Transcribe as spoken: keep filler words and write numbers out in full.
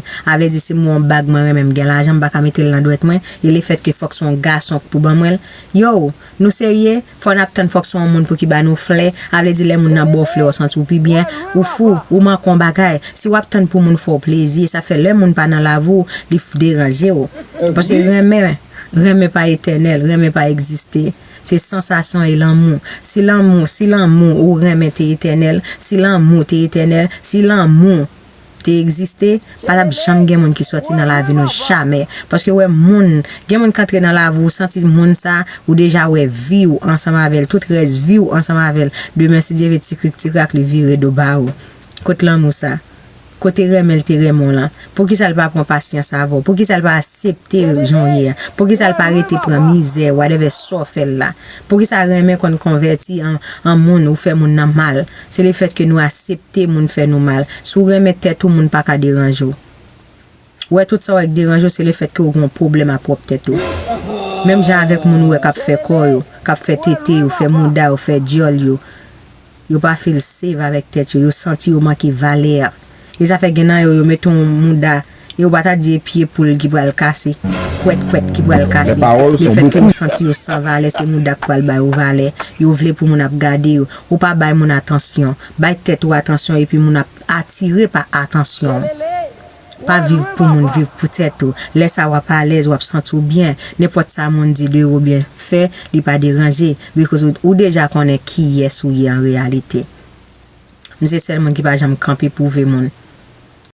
A vle di, si m wè yon bag mwen renmen, m gen lajan, m pa ka mete l nan dwèt mwen, e lefètke fòk se yon gason k pou ban mwen l. Yo, nou serye? Fò n ap tann fòk se yon moun pou ki ba nou flè. A vle di, lè moun nan ba w flè, w santi w pi byen. Ou fou, ou manke yon bagay. Si w ap tann pou moun fè w plezi, sa fè lè moun pa nan lavi w, li f- deranje w. Paske renmen, renmen pa etènèl, renmen pa egziste. Se sansasyon e lanmou. Si lanmou, si lanmou ou renmen te etènèl, si lanmou te etènèl, si lanmou te egziste, pa t ap janm gen moun ki sòti nan lavi nou, jamè. Paske wè moun, gen moun k antre nan lavi w, ou santi moun sa, ou deja wè vi w ansanm avè l, tout rès vi w ansanm avè l. Demen, si Dye vle, ti krik ti krak, li vire do ba ou. Kot lanmou sa? Kote renmen l te renmen w lan? Poukisa l pa pran pasyans avè w? Poukisa l pa aksepte jan w ye a? Poukisa l pa rete pran mizè, whatever sa w fè l la? Poukisa renmen konn konvèti an, an moun, ou fè moun nan mal? Se lefètke nou aksepte moun fè nou mal. Si w renmen tèt ou, moun pa ka deranje w. Ou wè, tout sa w wè k deranje w, se lefètke w gen yon pwoblèm a pwòp tèt ou. Menm jan avèk moun ou wè k ap fè kò yo, k ap fè tete yo, fè mouda yo, fè dyòl yo. Yo pa feel safe avèk tèt yo, yo santi yo manke valè. E sa fè gen nan yo, yo mete yon mouda, e yo pa ta di e pye poul ki pral kase, kwèt kwèt ki pral kase. Lefètke yo santi yo san valè, se mouda k pral ba yo valè. Yo vle pou moun ap gade yo. Ou pa bay moun atansyon. Bay tèt ou atansyon, epi moun ap atire pa atansyon w. Pa viv pou moun, viv pou tèt ou. Lè sa w ap alèz, w ap santi w byen. Nenpòt sa moun di de ou byen fè, li pa deranje. Because ou, ou deja konnen kiyès ou ye an reyalite. M se sèl moun ki pa janm kanpe pwouve moun.